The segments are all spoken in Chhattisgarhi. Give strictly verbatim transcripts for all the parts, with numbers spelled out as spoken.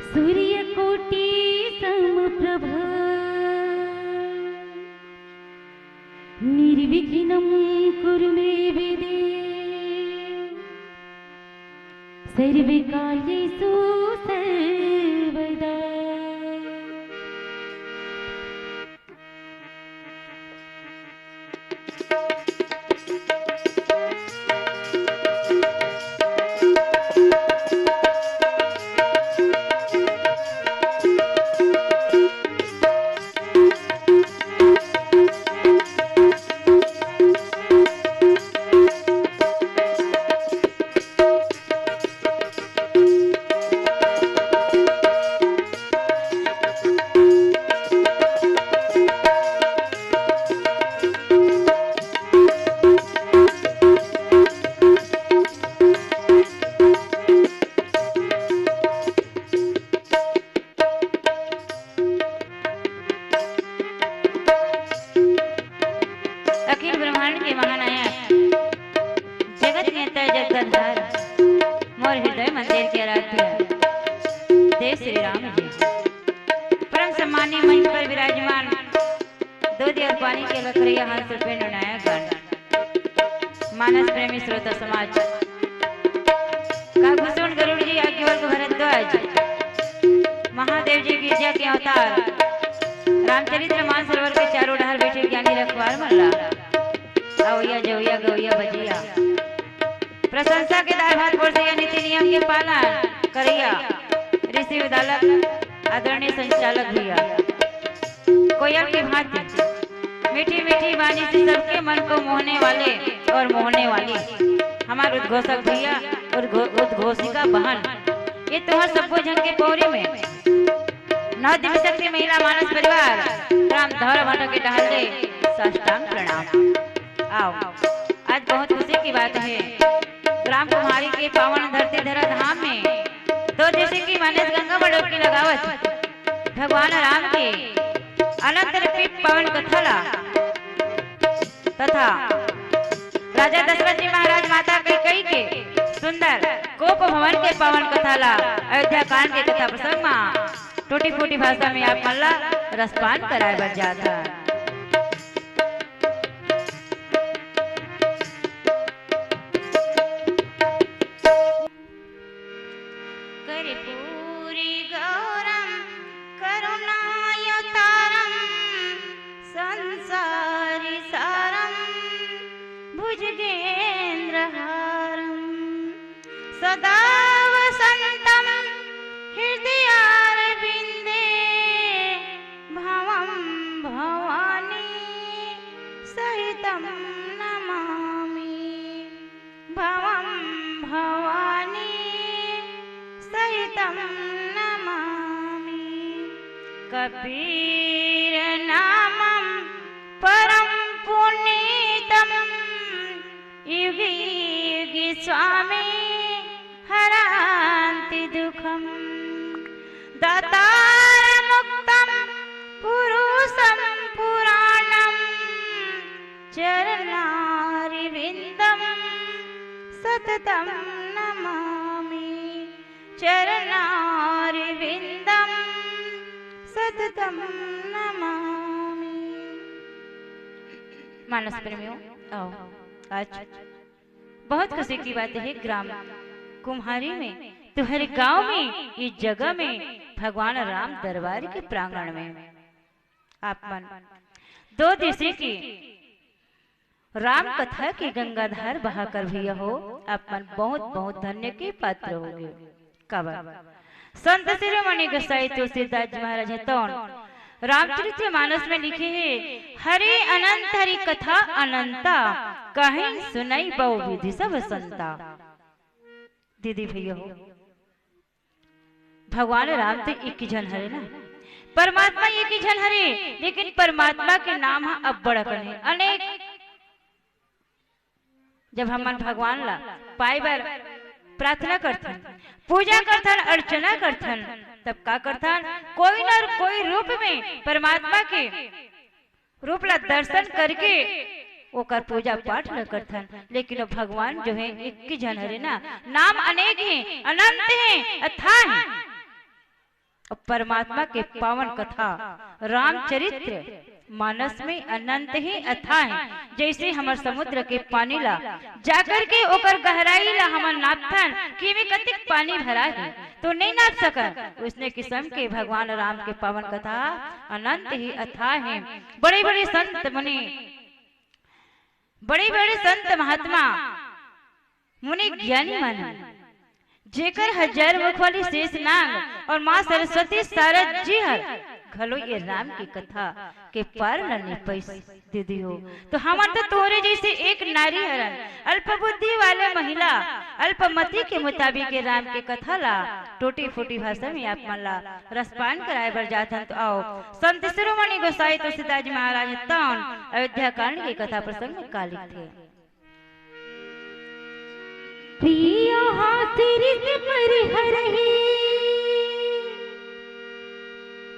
सूर्यकोटि समप्रभ निर्विघ्नं कुरु मे देव। सर्वकालेषु सर्वदा। अखिल ब्रह्मांड के महानायक, जगत नेता जगदधार, मोर हृदय मंदिर के आराध्य देव श्री राम जी, परम सम्मानी मंच पर विराजमान दूध और पानी के लखरैया हंस रूपे ननाया गण, मानस प्रेमी श्रोता समाज, काकभूषण गरुड़ जी, याज्ञवल्क्य भारद्वाज, महादेव जी गिरजा के अवतार, रामचरित्र मानसरोवर के चारों डहर बैठे ज्ञानी रखवार मन ला, अवैया जवैया गवैया बजैया, प्रशंसा के दार भात परोसैया, नीति नियम के पालन करैया, ऋषि उदालक आदरणीय संचालक भैया, कोयल की भांति मीठी मीठी वाणी से सबके मन को मोहने वाले और मोहने वाली हमार उद्घोषक भैया और घो-, उद्घोषिका बहन, ये तुम्हार सबको झन के पौरी में नौ दिव्य शक्ति महिला मानस परिवार ग्राम धौरा भाटा के डहर ले साष्टांग प्रणाम। आओ, आज बहुत खुशी की बात है, ग्राम कुम्हारी के पावन धरती धरा धाम में दो दिवसीय की मानस गंगा में डुबकी लगावत भगवान राम के अनंत रूपी पावन कथा ला तथा राजा दशरथ जी महाराज माता कैकेयी के सुंदर कोप भवन के पावन कथा ला, अयोध्या कांड के कथा प्रसंग मा टूटी फूटी भाषा में आप मन ला रसपान कराए बर जात हन। कर्पूरी गौरम करुणावतारम संसारी सारम भुजगेंद्रहारम सदा वसंतम हृदयारविंदे भवम भवानी सहितम नमामि। भवम भवानी सहितम नमामि। कबीर नामम परम पुनीतम युगे युगे स्वामी हरन्ति दुखम। दातार मुक्तम पुरुषम पुराणम चरणारविंदम सततम नमामि। चरणारविंदम सततम नमामि। मानस प्रेमियों, आओ, आज बहुत खुशी की बात है, ग्राम कुम्हारी में, तुहरे गांव में, इस जगह में, भगवान राम दरबार के प्रांगण में आप मन दो दिवसीय की राम कथा के गंगाधार बहाकर भैया हो, आप मन बहुत बहुत धन्य के पात्र होगे। काबर संत शिरोमणि गोसाई तुलसीदास जी महाराज हे तौन रामचरित मानस में लिखे हे, हरि अनंत हरि कथा अनंता, कहीं सुनई बहु विधि सब संता। दीदी भैया हो, भगवान राम तो एक ही झन हरे ना, परमात्मा एक ही झन हरे, लेकिन परमात्मा के नाम ह अब्बड़ अकन हे, अनेक। जब हमन भगवान ला पाए बर प्रार्थना करथन, पूजा करथन, अर्चना करथन, तब का करथन? कोई ना कोई रूप में परमात्मा के रूप ला दर्शन करके ओकर पूजा पाठ ला करथन। लेकिन वो भगवान जो है एक ही झन हरे ना, नाम अनेक हे, अनंत हे, अथाह हे। परमात्मा के पावन कथा रामचरित्र मानस में अनंत ही अथाह हे। जैसे हमर समुद्र के पानी ला जाकर के ओकर गहराई ला हमन नापथन कि एमे कतिक पानी भरा हे, तो नहीं नाप सकन। उसने किसम के भगवान राम के पावन कथा अनंत ही अथाह हे। बड़े बड़े संत मुनि, बड़े बड़े संत महात्मा, मुनि ज्ञानी मन, जेकर हजार मुख वाली शेष नाग और माँ सरस्वती शारद जी हर घलो ये राम की कथा के पार ल नहीं पाइस दीदी हो। तो हमन तो तोरे जैसे एक नारी हरन, अल्प बुद्धि वाले महिला, अल्पमति के मुताबिक ये राम के कथा ला टूटी फूटी भाषा में आप मन ला रसपान कराए बर जाथन। तो आओ, संत शिरोमणि गोसाई तुलसीदास जी महाराज तौन अयोध्या कांड के कथा प्रसंग में का लिखथे। प्रिय हाथ रिस परिहरहि,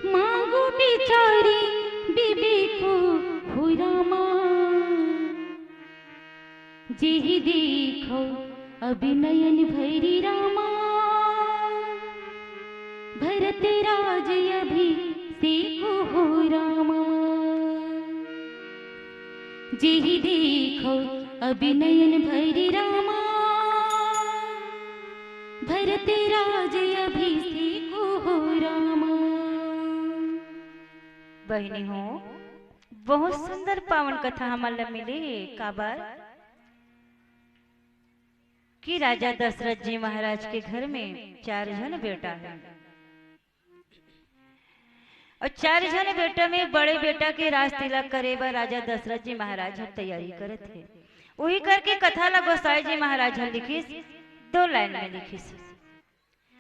मांगो बिचारी बिबेको हो रामा। जेहि देखो अबिनयन भरि रामा, भरत राज अभिषेको हो रामा। जेहि देखो अबिनयन भरि रामा, भरत राज अभिषेको हो रामा। बहिनी हो, बहुत सुंदर पावन कथा हमन ला मिले हे। काबर कि राजा दशरथ जी महाराज के घर में चार झन बेटा हे। अउ चार झन बेटा में बड़े बेटा के राज तिलक करे बर राजा दशरथ जी महाराज ह तैयारी करत हे। उही करके कथा ला गोसाई जी महाराज ह लिखिस, दो लाइन में लिखिस।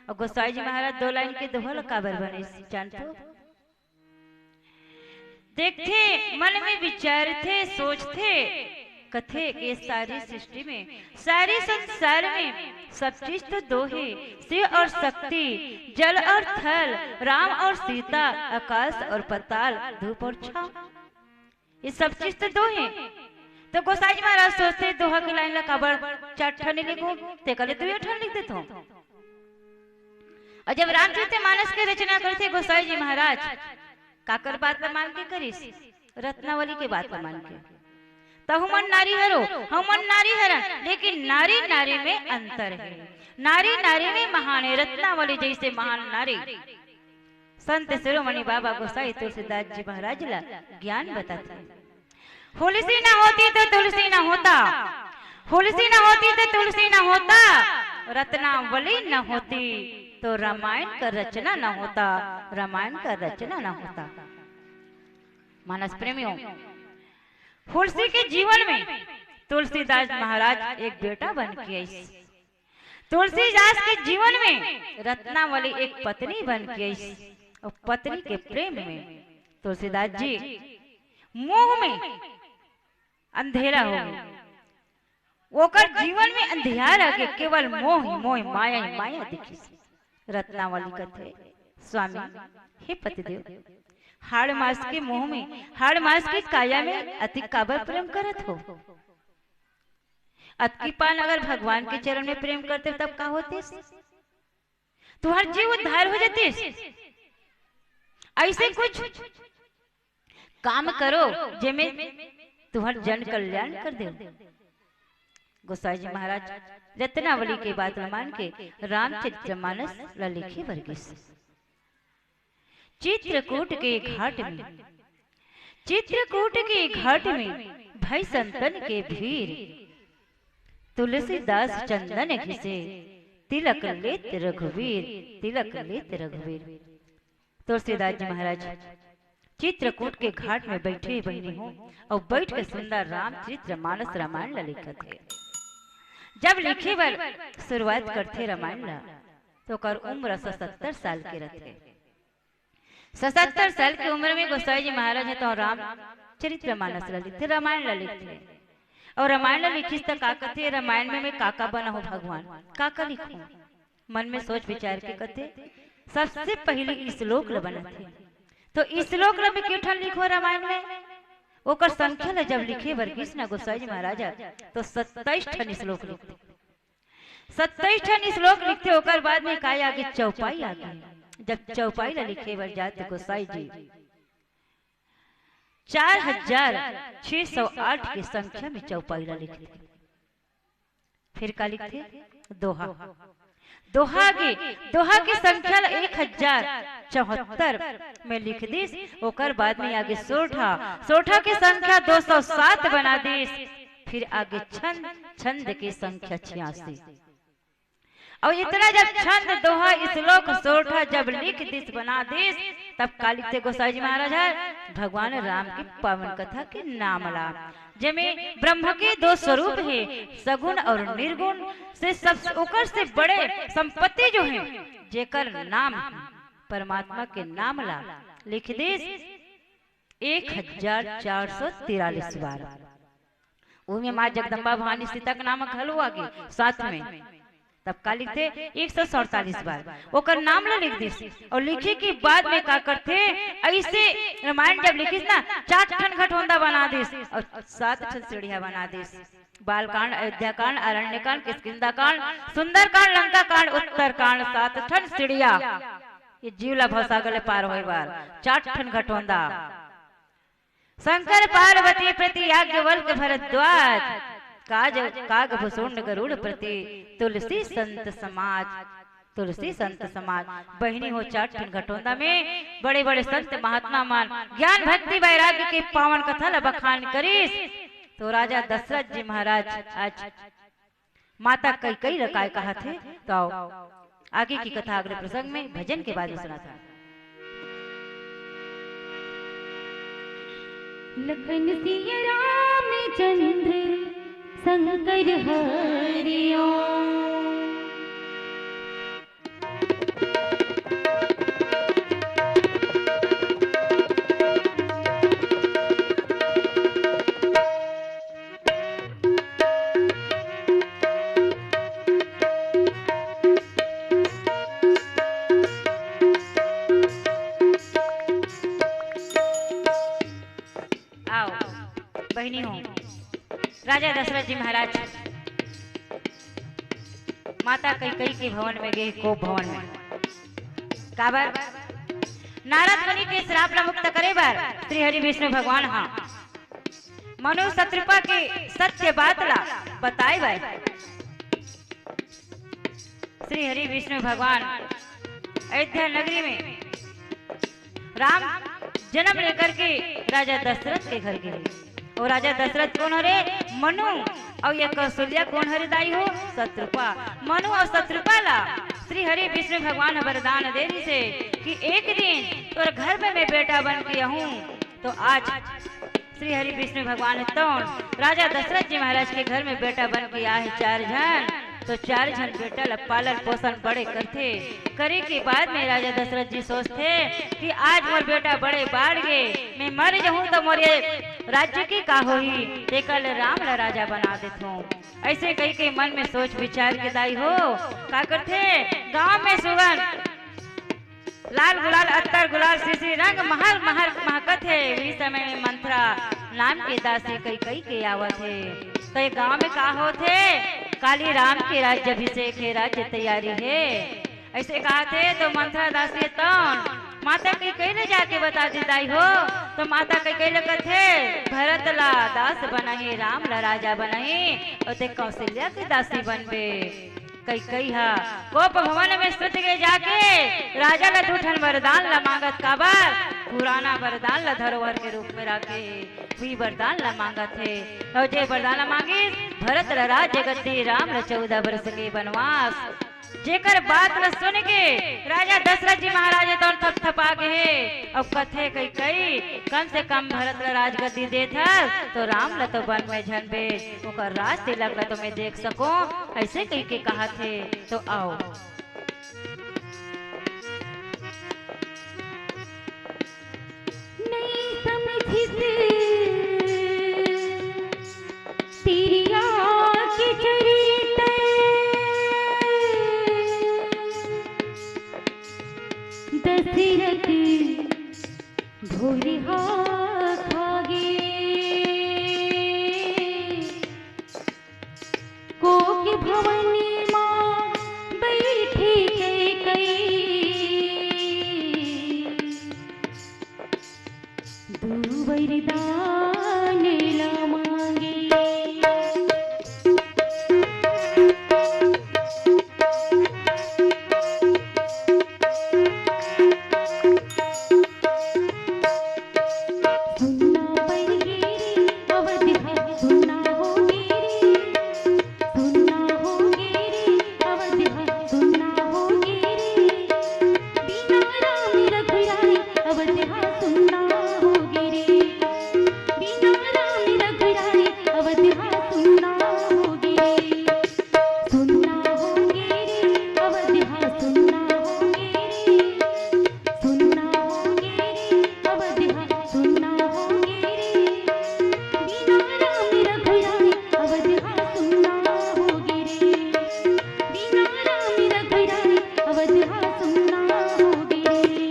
अउ गोसाई जी महाराज दो लाइन के दोहा ला काबर बनिस, जानथो? देखथे, मन में विचारथे, सोचथे, कथे, ये सारी सृष्टि में, सारी संसार में सब चीज तो दो हे, शिव और शक्ति, जल और थल, राम और सीता, आकाश और पाताल, धूप और छाँव। ये सब चीज तो दो हे। तो गोसाई जी महाराज सोचथे, दोहा के लाइन ला काबर चार ठन लिखो, तेकर ले दुए ठन लिख देथों। अउ जब रामचरित मानस के रचना करथे गोसाई जी महाराज, काकर बात ला मान के करिस? रत्नावली के बात ला मान के। तहु मन नारी हरो, हमन नारी हरन, लेकिन नारी नारी में अंतर हे। नारी नारी में महान हे, रत्नावली जैसे महान नारी। संत शिरोमणि बाबा गोसाई तुलसीदास जी महाराज ला ज्ञान बताथे। हुलसी न होती तो तुलसी न होता, हुलसी न होती तो तुलसी न होता, रत्नावली न होती तो रामायण का रचना न होता, रामायण का रचना न होता। मानस प्रेमियों, हुलसी के जीवन में तुलसीदास महाराज एक बेटा बन के आइस। तुलसीदास के जीवन में रत्नावली एक पत्नी बन के आइस। अउ पत्नी के प्रेम में तुलसीदास जी मोह में अंधेरा हो गे। ओकर जीवन में अंधियार आ गे, केवल मोह ही मोह, माया ही माया दिखिस। रत्नावली कथे, स्वामी, हे पतिदेव, हाड़ मांस के मोह में, हाड़ मांस के काया में अति काबर प्रेम करत हो? अतकी पान अगर भगवान के चरण में प्रेम करते तब का होतिस? तुहर जीव उद्धार हो जातिस। ऐसे कुछ काम करो जेमे तुहर जन कल्याण कर दे। गोसाई जी महाराज रत्नावली के बात ल मान के रामचरित मानस ल लिखे बर गिस। चित्रकूट के घाट में, चित्रकूट के घाट में भई संतन के भीड़। तुलसीदास चंदन घिसे, तिलक लेत रघुवीर, तिलक लेत रघुवीर। तुलसीदास जी महाराज चित्रकूट के घाट में बैठे बहिनी हो, अउ बैठ के सुंदर रामचरित मानस रामायण ला लिखत हे। जब लिखे बर शुरुआत करथे रामायण ला, तो ओकर उम्र सतहत्तर साल के रथे। सतहत्तर साल के उम्र में गोसाई जी महाराज ह तो रामचरित मानस ला लिखथे, रामायण ला लिखथे। अउ रामायण ला लिखिस त का कथे, रामायण में, में का का बना हो भगवान, का का लिखो? मन में सोच विचार के कथे, सबसे पहले श्लोक ल बनाथे। तो श्लोक ल मैं के ठन लिखो रामायण में? ओकर संख्या ल जब लिखे बर गिस न गोसाई जी महाराज ह, तो सत्ताईस ठन श्लोक लिखथे। सत्ताईस ठन श्लोक लिखथे, ओकर बाद में काय आगे? चौपाई आगे। जब चौपाई ला लिखे बर जाथे गोसाई जी, चार हजार छह सौ आठ के संख्या में चौपाई ला लिखथे। फिर का लिखथे? दोहा। दोहा के, दोहा के संख्या ला एक हजार चौहत्तर में लिख दिस। ओकर बाद में आगे सोरठा, सोरठा के संख्या दो सौ सात बना दिस। फिर आगे छंद, छंद के संख्या छियासी। अउ इतना जब छंद, दोहा, श्लोक, सोरठा जब लिख दिस, बना दिस, तब का लिखथे गोसाई जी महाराज ह? भगवान राम के पावन कथा के नाम ला, जेमे ब्रह्म के दो स्वरूप हे, सगुण और निर्गुण, से सब, ओकर से बड़े संपत्ति जो हे, जेकर नाम हे, परमात्मा के नाम ला लिख दिस एक हजार चार सौ तिरालीस बार। ओमे माँ जगदम्बा भवानी सीता के नाम घलो आगे साथ में। तब का लिखथे? एक सौ सैंतालीस बार ओकर नाम ला लिख दिस। और लिखे के बाद में का करथे? ऐसे रामायण जब लिखिस ना, चार ठन घटोंदा बना दिस और सात ठन सीढ़िया बना दिस। बालकांड, अयोध्याकांड, अरण्यकांड, किष्किंधाकांड, सुंदरकांड, लंकाकांड, उत्तरकांड, सात ठन सीढ़िया। ये जीव ला भवसागर ले पार होय बर चार ठन घटोंदा। शंकर पार्वती प्रति याज्ञवल्क्य भरद्वाज, काज, काग भुसुंड गरुड़ प्रति तुलसी संत समाज, तुलसी संत समाज। बहिनी हो, चार ठन घटोंदा में बड़े-बड़े संत महात्मा मन ज्ञान भक्ति वैराग्य के पावन कथा ल बखान करिस। तो राजा दशरथ जी महाराज आज माता कैकेयी ल काय कहत हे, तो आगे की कथा अगले प्रसंग में भजन के बाद में सुनात हन। लखन सिया रामचंद्र शंकर हरिओ। आओ, बहिनी हो, राजा दशरथ जी महाराज माता कैकेयी के भवन में गे, कोप भवन में। काबर? नारद मुनि के श्राप ला मुक्त करे बर श्री हरि विष्णु भगवान हा मनु शत्रुपा के सत्य बात ला बताए बर श्री हरि विष्णु भगवान अयोध्या नगरी में राम जन्म लेकर के राजा दशरथ के घर गे। अउ राजा दशरथ कोन हरे? मनु। अउ ये कौशल्या कोन हरे दाई हो? शत्रुपा। मनु अउ शत्रुपा ला श्री हरि विष्णु भगवान वरदान दे रिहिसे कि एक दिन तोर घर में मैं बेटा बन के आहूं। तो आज श्री हरि विष्णु भगवान तौन राजा दशरथ जी महाराज के घर में बेटा बन के आहे चार झन। तो चार झन बेटा ला पालन पोषण बड़े करथे। करे के बाद में राजा दशरथ जी सोचथे कि आज मोर बेटा बड़े बाढ़ गे, मैं मर जाहूं तो मोर ये राज्य की का होही, तेकर ले राम ला राजा बना देथों। ऐसे कहि के मन में सोच विचार के दाई हो का करथे, गांव में सुगन लाल गुलाल, अत्तर गुलाल, सीसी रंग महल महल महकत हे। उही समय में मंथरा नाम के दासी कैकेयी के आवत हे। तो ये गांव में का होत हे? काली राम के राज्याभिषेक हे, राज्य तैयारी हे, ऐसे कहत हे। तो मंथरा दासी तौन माता कैकेयी ले जाके बता दे दाई हो। तो माता कैकेयी ले कथे, भरत ला दास बनही, राम ला राजा बनही, अउ ते कौशल्या के दासी बनबे। कैकेयी हा कोप भवन में सुत गे जाके राजा ला दू ठन वरदान ला मांगत, काबर? पुराना वरदान ला धरोहर के रूप में राखे हे, वही वरदान ला मांगत हे। अउ जे वरदान ला मांगिस, भरत ला राज्य गद्दी, राम ला चौदह वर्ष के वनवास। जेकर बात ला सुन के राजा दशरथ जी महाराज तो थपथपा गे हे। अब कथे कैकेयी, कम से कम भरत ला राजगद्दी देथस, तो राम ला तो वन में झन भेज, ओकर राज तिलक ला तो मैं देख सकूं, ऐसे कहि के कहत हे। तो आओ। नहीं समझिस तिरिया के चरित, दशरथ भोरिहा खागे। कोक भवनी मा बैठी कैकेयी, दान ला मांगे। सुन्ना पड़ गे रे, अवध हा सुन्ना हो गे रे। सुन्ना हो गे रे, अवध हा सुन्ना हो गे रे। बिना राम रघुराई, अवध हा सुन्ना हो गे रे। बिना राम रघुराई, अवध हा सुन्ना हो गे रे। सुन्ना हो गे रे, अवध हा सुन्ना हो गे रे। सुन्ना हो गे रे, अवध हा सुन्ना हो गे रे। बिना राम रघुराई, अवध हा सुन्ना हो गे रे। बिना राम रघुराई, अवध हा सुन्ना हो गे रे।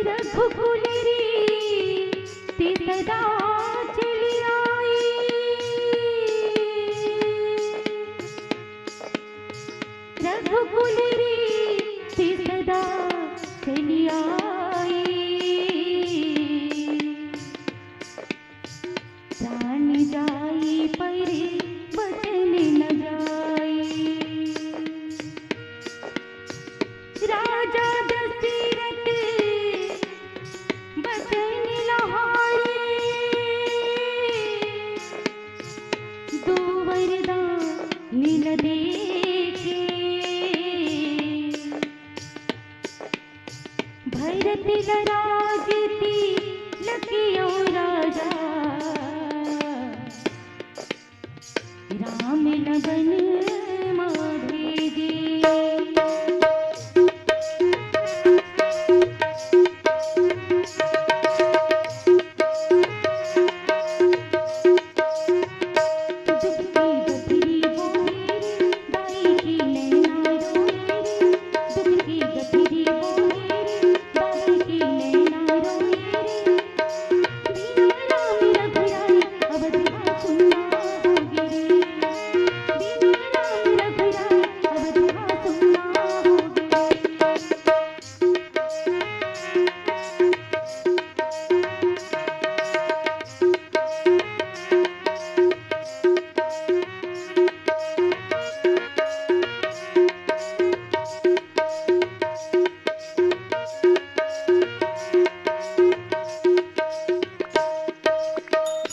रघुकुल रीति सदा चली आई। रघुकुल रीति सदा चली आई। प्राण जाई पर बचन न जाई। राजा दशरथ बचन लहारे, दो वरदान मिल देखे। भरत ल राज तिलक अउ राजा, राम ल वन म भेजे।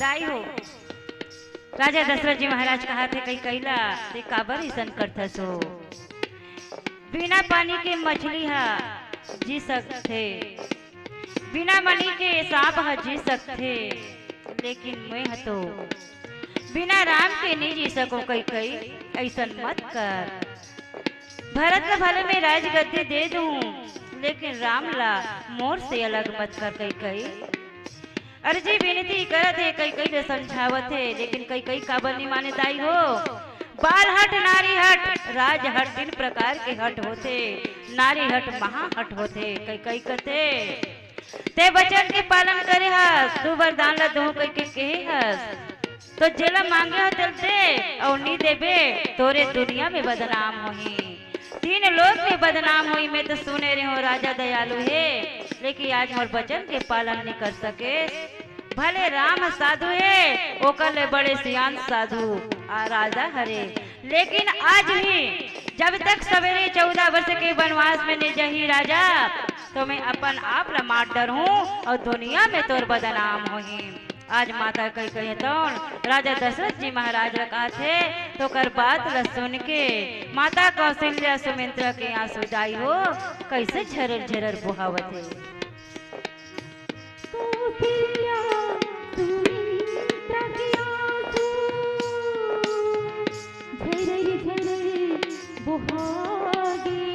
दाई हो, राजा दशरथ जी महाराज कहाथे, "कई कैला ते काबर अइसन करथस हो? बिना पानी के मछली हा जी सकथे, बिना मनी के सांप हा जी सकथे, लेकिन मैं ह तो बिना राम के नइ जी सकों कई कई, अइसन मत कर। भरत ल भले मैं राजगद्दी दे दूं, लेकिन राम ला मोर से अलग मत कर कई कई।" अरे जी, बिनती करत हे, कई कई ले समझावत हे, लेकिन कई कई काबर नइ माने दाई हो। बाल हट, नारी हट, राज हट, तीन प्रकार के हट होथे। नारी हट, महा हट होथे। कई कई कथे, "ते बचन के पालन करे हस, तू वरदान ला दूं," कहिके कहे हस। तो जेला मांगे हो तेला दे, अउ नी देबे, तोरे दुनिया में बदनाम होही, तीन लोक में बदनाम होही। मैं तो सुने रहे हूँ राजा दयालु हे, लेकिन आज मोर बचन के पालन नी कर सके। भले राम साधु हे, ओकर ले बड़े सियान साधु आ राजा हरे, लेकिन आज भी जब तक सवेरे चौदह वर्ष के वनवास में नी जाही राजा, तो मैं अपन आप ला मार डरहूँ अउ दुनिया में तोर बदनाम होही। आज माता कई कहे तौन राजा दशरथ जी महाराज ल कहाथे, तो ओकर बात ल सुन के माता कौशल्या सुमित्रा के आंसू दाई हो, कैसे झरर झरर बोहावत हे। कौशल्या सुमित्रा के आंसू झरर झरर बोहागे।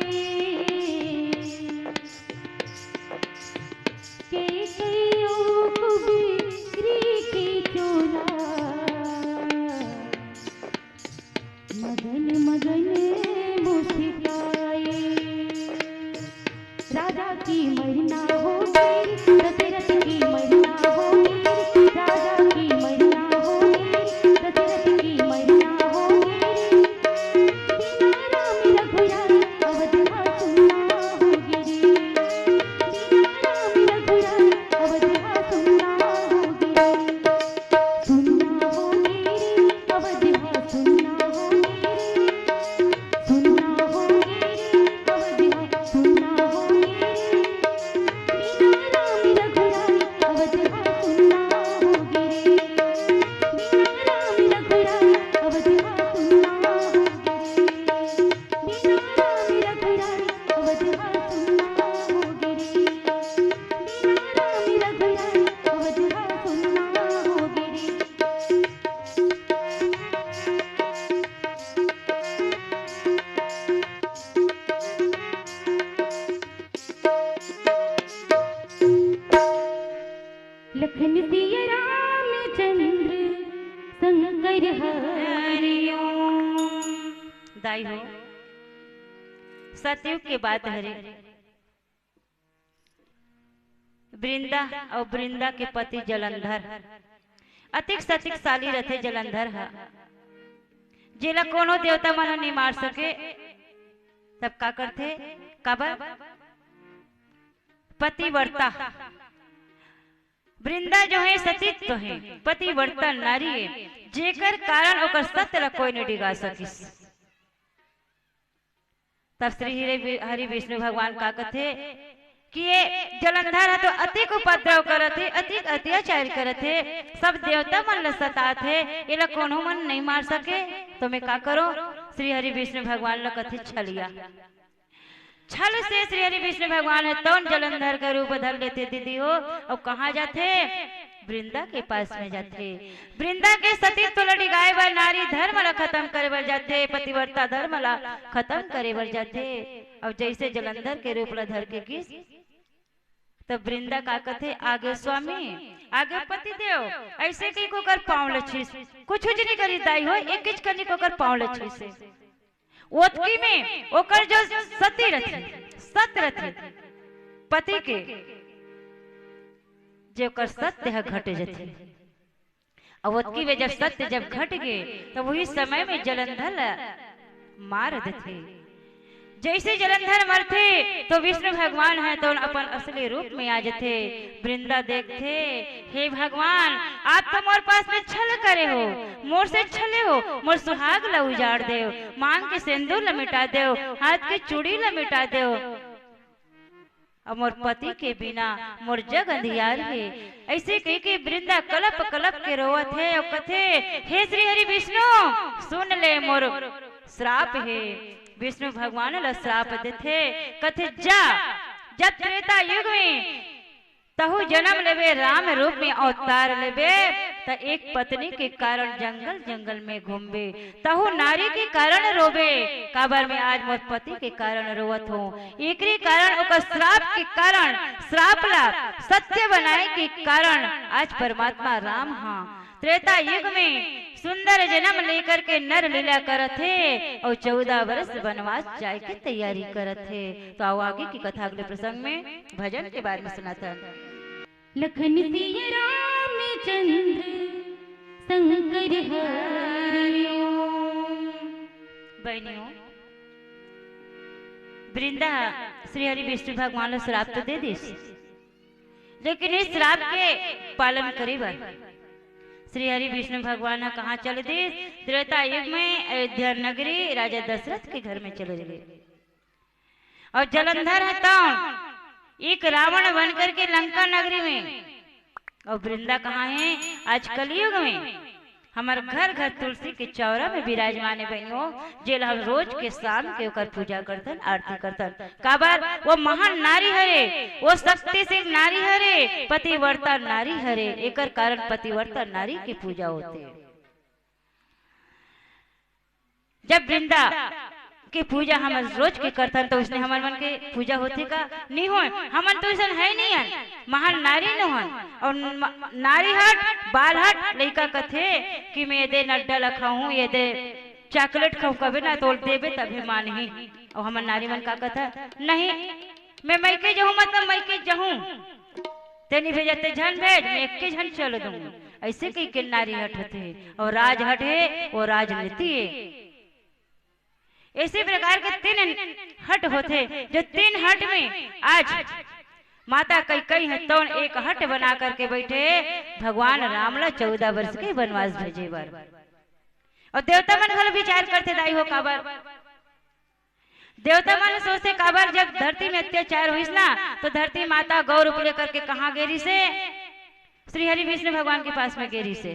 के कयो कुबेरी के चोला, मगन मगन रामचंद्र शंकर हरिओम। दाई हो, सतयुग के बात हरे। वृंदा अउ वृंदा के पति जलंधर अतिक सतिकशाली रथे। जलंधर ह जेला कोनो देवता मन ह नइ मार सके, तब का करथे? काबर? पतिव्रता। वृंदा जो हे सतीत्व हे, पतिव्रता नारी हे, जेकर कारण ओकर सत्य ला कोई नइ डिगा सकिस। तब श्री हरि वि-, हरि विष्णु भगवान का कथे कि ये जलंधर ह तो अतिक उपद्रव करत हे, अतिक अत्याचार करत हे, सब देवता मन ल सतात हे, एला कोनो मन नइ मार सके, तो मैं का करो? श्री हरि विष्णु भगवान ल कथे छलिया। छल से श्री हरि विष्णु भगवान ह तौन जलंधर के रूप धर लेथे दीदी हो, अउ कहाँ जाथे? वृंदा के पास में जाथे। वृंदा के सतीत्व ल डिगाए बर, नारी धर्म ला खत्म करे बर जाथे, पतिव्रता धर्म ला खत्म करे बर जाथे। अउ जइसे जलंधर के रूप ला धर के गिस, तब वृंदा का कथे, "आगे स्वामी, आगे पतिदेव," अइसे कहिके ओकर पाँव ल छुइस। कुछु च नइ करिस दाई हो, एकेच कनिक ओकर पाँव ल छुइस। ओतकी में ओकर जो सती रथे, सत रथे, पति के, जे ओकर सत्य ह घट जथे। अब ओतकी में जब सत्य जब घट गे, तब वही समय में जलंधर ल मार देथे। जइसे जलंधर मरथे, तो विष्णु भगवान ह तो अपन असली रूप में आ जथे। वृंदा देखथे, "हे भगवान, आप तो मोर पास में छल करे हो, मोर से छले हो, मोर सुहाग ला उजाड़ देव, मांग के सिंदूर ला मिटा देव, हाथ के चूड़ी ला मिटा देव, अब मोर पति के बिना मोर जग अंधियार हे।" अइसे कहिके वृंदा कलप कलप के रोवत हे अउ कथे, "हे श्री हरि विष्णु, सुन ले मोर श्राप हे।" विष्णु भगवान ला श्राप देथे, कथे, "जा, जब त्रेता युग में तहू जन्म लेबे, राम रूप में अवतार लेबे, त एक पत्नी के कारण जंगल जंगल में घूमबे, तहू नारी के कारण रोबे, काबर मैं आज मोर पति के कारण रोवत हूँ।" एकरे कारण, ओकर श्राप के कारण, श्राप ला सत्य बनाए के कारण आज परमात्मा राम ह त्रेता युग में सुंदर जन्म लेकर के नर लीला करत हे अउ चौदह वर्ष वनवास जाए के तैयारी करत हे। तो आओ आगे की कथा अगले प्रसंग में भजन के बारे में सुनाथन। लखन सिया रामचंद्र शंकर हरि ओम। बहनियों, वृंदा श्री हरि विष्णु भगवान ला श्राप तो दे दिस, लेकिन इस श्राप के पालन करे बर श्री हरि विष्णु भगवान ह कहाँ चल दिस? त्रेता युग में अयोध्या नगरी राजा दशरथ के घर में चले गे। अउ जलंधर ह तौन एक रावण बन करके लंका नगरी में, अउ वृंदा कहाँ हे? आज कलयुग में हमर घर घर तुलसी के चौरा में विराजमान हे बहनियों, जेला हम रोज के शाम के ओकर पूजा करथन, आरती करथन। काबर? वो महान नारी हरे, वो शक्तिशील नारी हरे, पतिव्रता नारी हरे, एकर कारण पतिव्रता नारी के पूजा होथे। जब वृंदा के पूजा हमन रोज के करथन, तो उसने हमन मन के पूजा होथे का? नहीं होय। हमन तो अइसन है नहीं हन, महान नारी नो हन। अउ म-, नारी हट, बाल हट, लइका कथे कि मैं ये दे नड्डा ला खाहूं, ये दे चॉकलेट खाहूं, कबे ना तोल देबे तभे मानही। अउ हमन नारी मन का कथा, नहीं, मैं मइके जाहूं, मतलब मइके जाहूं, तें नइ भेजस ते झन भेज, मैं एके झन चल दूं। अइसे कहिके नारी हट होथे, अउ राज हट हे, वो राजनीति हे। इसी प्रकार के तीन हट होथे, जो तीन हट में आज माता कैकेयी ह तौन एक हट बना करके बइठे, भगवान राम ला चौदह वर्ष के वनवास भेजे बर। अउ देवता मन घलो विचार करथे, दाई हो, काबर? देवता मन सोचथे, काबर जब धरती में अत्याचार होइस ना, तो धरती माता गौ रूप लेकर के कहाँ गे रिहिसे? श्री हरि विष्णु भगवान के पास में गे रिहिसे।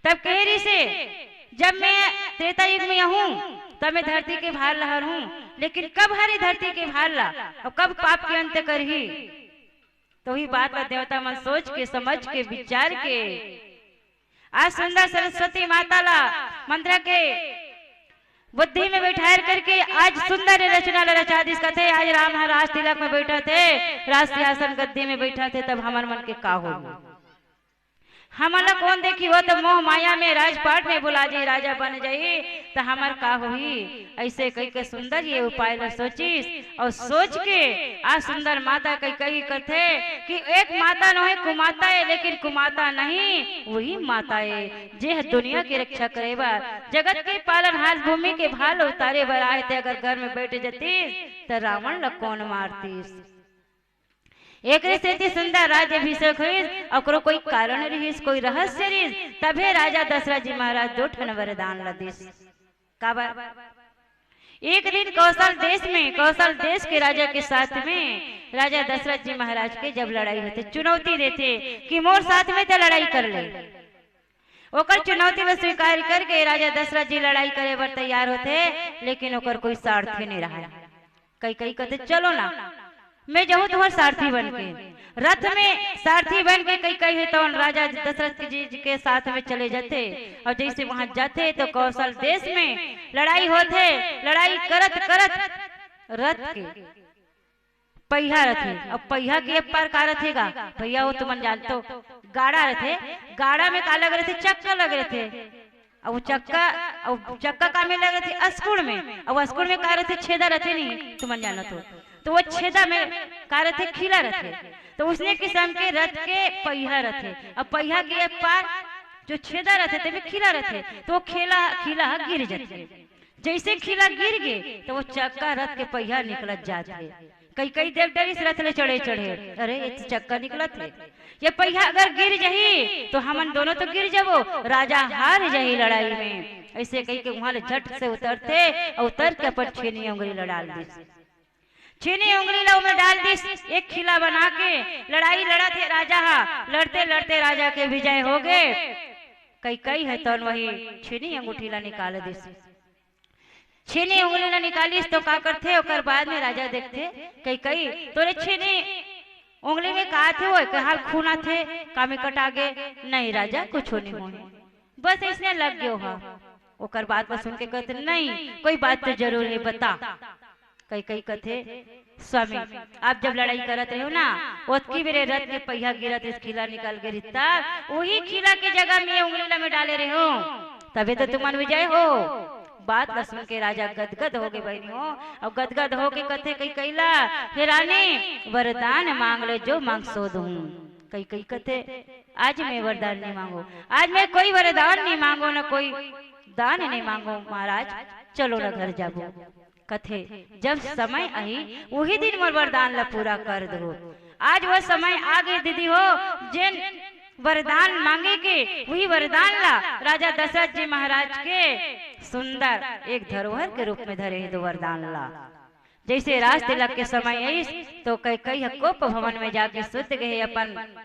तब कहे रिहिसे, "जब मैं त्रेता युग में आहूं, तब मैं धरती के भार ला हरहूं, लेकिन कब हरे धरती के भार ला, अउ कब पाप के अंत करही?" तो वही बात ला देवता मन सोच के, समझ के, विचार के आज सुंदर सरस्वती माता ला मंत्र के बुद्धि में बैठार करके आज सुंदर रचना ला रचा दिस। कथे आज राम ह राज तिलक में बैठथे, राज सिंहासन गद्दी में बैठथे, तब हमर मन के का होही? हमन ला कोन देखी, वो तो मोह माया में राजपाट में भुला जाई, राजा बन जाई, त हमर का होही? अइसे कहिके सुंदर ये उपाय ला सोचिस, अउ सोच के आज सुंदर माता कैकई कथे कि एक माता नोहे कुमाता ए, लेकिन कुमाता नहीं, वही माता ए, जे ह दुनिया के रक्षा करे बर, जगत के पालनहार, भूमि के भार उतारे बर आए, ते अगर घर में बैठ जतिस, त रावण ला कोन मारतिस? एकरे सेती सुंदर राज्य अभिषेक होइस, ओकरो कोई कारण रिहिस, कोई रहस्य रिहिस, तभे राजा दशरथ जी महाराज दो ठन वरदान ला दिस। काबर? एक दिन कौशल देश में, कौशल देश के राजा के साथ में राजा दशरथ जी महाराज के जब लड़ाई होथे, चुनौती देथे कि मोर साथ में ते लड़ाई कर ले। ओकर चुनौती ला स्वीकार करके राजा दशरथ जी लड़ाई करे बर तैयार होथे, लेकिन ओकर कोई सारथी नहीं रहा। कैकई कथे, "चलो ना, मैं जाहूं तुम्हार सारथी बन के।" रथ में सारथी बन के कैकई हे तौन राजा दशरथ जी के साथ में चले जाथे। अउ जइसे वहां जाथे तो कौशल देश में लड़ाई होथे। लड़ाई करत करत रथ के पहिया रथे। अब पहिया के एक पार का रथे गा? पहिया वो तुमन जानथो, गाड़ा रथे। गाड़ा में का लगे रथे? चक्का लगे रथे। अब वो चक्का, अब चक्का का में लगे रथे? अस्कुड़ में। अब अस्कुड़ में का रथे? छेदा रथे नहीं, तुमन जानथो। तो वो छेदा में का रथे? खिला रथे। तो उसने किसम के रथ के पहिया रथे। अब पहिया के एक पार जो छेदा रथे, तेमे खिला रथे, तो वो खेला, खिला ह गिर जाथे। जइसे खिला गिर गे, त वो चक्का रथ के पहिया निकलत जात हे। कैकई देव डरिस रथ ले चढ़े चढ़े, "अरे, ये तो चक्का निकलत हे, ये पहिया अगर गिर जही, तो हमन दोनों तो गिर जबो, राजा हार जही लड़ाई में।" अइसे कहिके उहां ले झट से उतरथे अउ उतर के अपन छेनी उंगली ला डाल दिस। छेनी उंगली ला ओमे डाल दिस, एक खिला बना के लड़ाई लड़त हे राजा हा। लड़ते लड़ते राजा के विजय हो गे। कैकई हे तौन वही छेनी अंगूठी ला निकाल दिस। छेनी उंगली ला निकालिस तो का करथे, ओकर बाद में राजा देखथे, "कैकई, तोरे छेनी उंगली में का आथे वो? कहाल खून आथे, का में कटा गे?" "नहीं राजा, कुछो नहीं होय, बस अइसने लग गे हा।" ओकर बात ला सुन के कहथे, "नहीं, कोई बात तो जरूर हे, बता।" कैकई कथे, "स्वामी, आप जब लड़ाई करत रहे हो ना, ओतकी बेरे रथ के पहिया गिरत रिहिस, खिला निकल गे रिहिस, तब उही खिला के जगह में ये उंगली ला मैं डाले रहे हो, तभे तो तुमन विजय हो।" बात ला सुन के राजा गदगद हो गे बहिनी हो। अब गदगद हो के कथे कैकई ला, "हे रानी, वरदान मांग ले, जो मांग सो दूं।" कैकई कथे, "आज मैं वरदान नहीं मांगो, आज मैं कोई वरदान नहीं मांगो, न कोई दान नहीं मांगो महाराज, चलो न घर जाबो।" कथे, "जब समय आही, उही दिन मोर वरदान ला पूरा कर दो।" आज वो समय आ गे दीदी हो, जेन वरदान मांगे के, उही वरदान ला राजा दशरथ जी महाराज के सुंदर एक धरोहर के रूप में धरे हे, दो वरदान ला। जइसे राज तिलक के समय आइस, तो कैकई ह कोप भवन में जाके सुत गे हे, अपन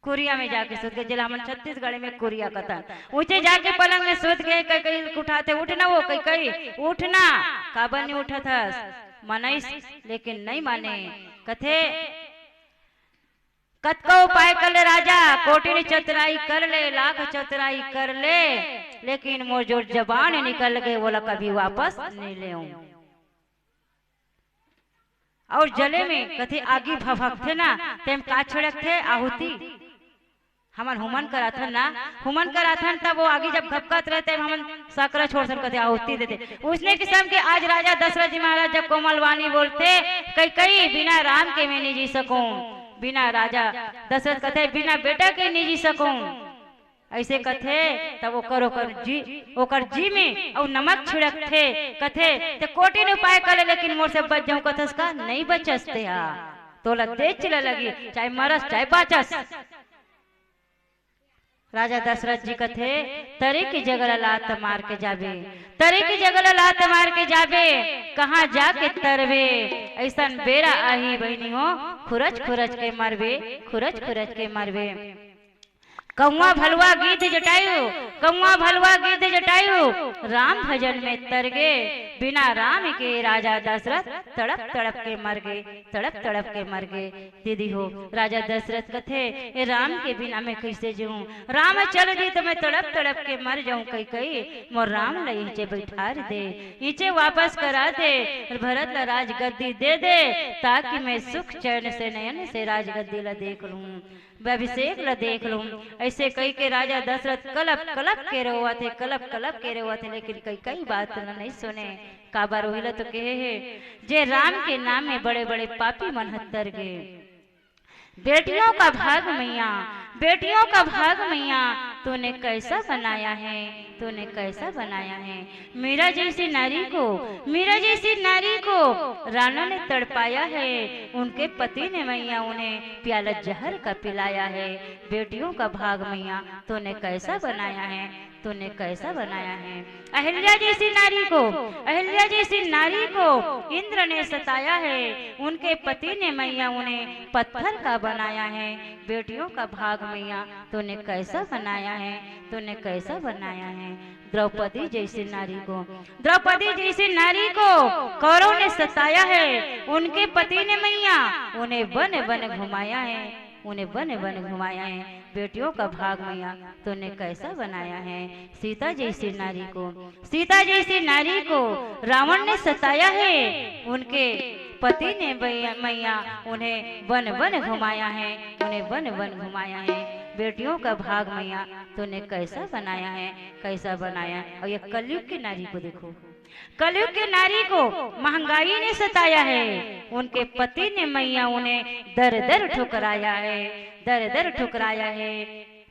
कुरिया में जाके सुत गे, जेला हमन छत्तीसगढ़ में कुरिया कथन। ऊंचे जाके पलंग में सुत गे, कैकई उठाथे, "उठ ना वो कैकई, उठ ना, काबर नहीं उठत हस?" मनाइस, लेकिन नहीं माने। कथे, "कतका उपाय कर ले राजा, कोटिन चतुराई कर ले, लाख चतुराई कर ले, लेकिन मोर जो जबान निकल गे, वोला कभी वापस नहीं लेऊं।" अउ जले में कथे आगी भभकथे ना, तेम का छिड़कथे? आहुति। हमन हुमन कराथन ना, हुमन कराथन, तब वो आगी जब भभकत रहे, तेम हमन सकरा छोड़थन, कथे आहुति देथे। उसने किसम के आज राजा दशरथ जी महाराज जब कोमलवाणी बोलथे, "कैकई, बिना राम के मैं नहीं जी सकूं।" बिना राजा दशरथ कथे, "बिना बेटा के नहीं जी सकूं।" अइसे कथे, तब ओकर, ओकर जी, ओकर जी में अउ नमक छिड़कथे, कथे, "ते कोटिन उपाय कर ले, लेकिन मोर से बच जाऊं कथस का? नहीं बचस ते हा। तोला देच ल लगी, चाहे मरस, चाहे बाचस।" राजा दशरथ जी कथे, "तरे के जगह ला लात मार के जाबे, तरे के जगह ला लात मार के जाबे, कहाँ जाके तरबे? अइसन बेरा आही बहिनी हो, खुरच खुरच के मरबे, खुरच खुरच के मरबे।" कौआ भलुआ गिद्ध जटायु, कौआ भलुआ गिद्ध जटायु, राम भजन में तर गे। बिना राम के राजा दशरथ तड़प तड़प के मर गे, तड़प तड़प के मर गे। दीदी हो, राजा दशरथ कथे, "ए राम के बिना मैं कइसे जीऊं? राम चल दी त मैं तड़प तड़प के मर जाऊं। कैकई, मोर राम ल इहिंचे बइठार दे, इहिंचे वापस करा दे, भरत ल राजगद्दी दे दे, ताकि मैं सुख चैन से नयन से राजगद्दी ल देख लूं।" अभिषेक ल देख लूं। ऐसे कई के राजा दशरथ कलप कलप के रोवत हे, कलप कलप के रोवत हे, लेकिन कई कई बात ल नहीं सुने। काबर उही ल तो कहे हे, जे राम के नाम में बड़े बड़े पापी मन हत्तर गे। बेटियों का भाग मैया, बेटियों का भाग मैया, तूने कैसा बनाया है, तूने कैसा बनाया है। मीरा जैसी नारी को, मीरा जैसी नारी को रावण ने तड़पाया है। उनके पति ने मैया उन्हें प्याला जहर का पिलाया है। बेटियों का भाग मैया, तूने कैसा बनाया है, तूने कैसा बनाया है। अहिल्या जैसी नारी को, अहिल्या जैसी नारी को इंद्र ने सताया है। उनके पति ने मैया उन्हें पत्थर का बनाया है। बेटियों का भाग मैया, तूने कैसा बनाया है, तूने कैसा बनाया है। द्रौपदी जैसी नारी को, द्रौपदी जैसी नारी को कौरव ने सताया है। उनके पति ने मैया उन्हें वन वन घुमाया है, उन्हें वन वन घुमाया है। बेटियों का भाग मैया, तूने कैसा बनाया है। सीता जैसी नारी को, सीता जैसी नारी को रावण ने सताया है। उनके पति ने मैया, मैया उन्हें वन वन घुमाया है, उन्हें वन वन घुमाया है। बेटियों का भाग मैया, तूने कैसा बनाया है, कैसा बनाया है। और ये कलयुग की नारी को देखो, कलयुग की नारी को महंगाई ने सताया है। उनके पति ने मैया उन्हें दर दर ठुकराया है, दर दर ठुकराया है।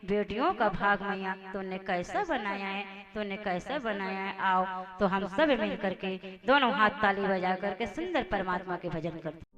बेटियों का भाग मैया, तूने कैसा बनाया है, तूने कैसा बनाया है। आओ तो हम सब मिल करके दोनों हाथ ताली बजा करके सुंदर परमात्मा के भजन करते।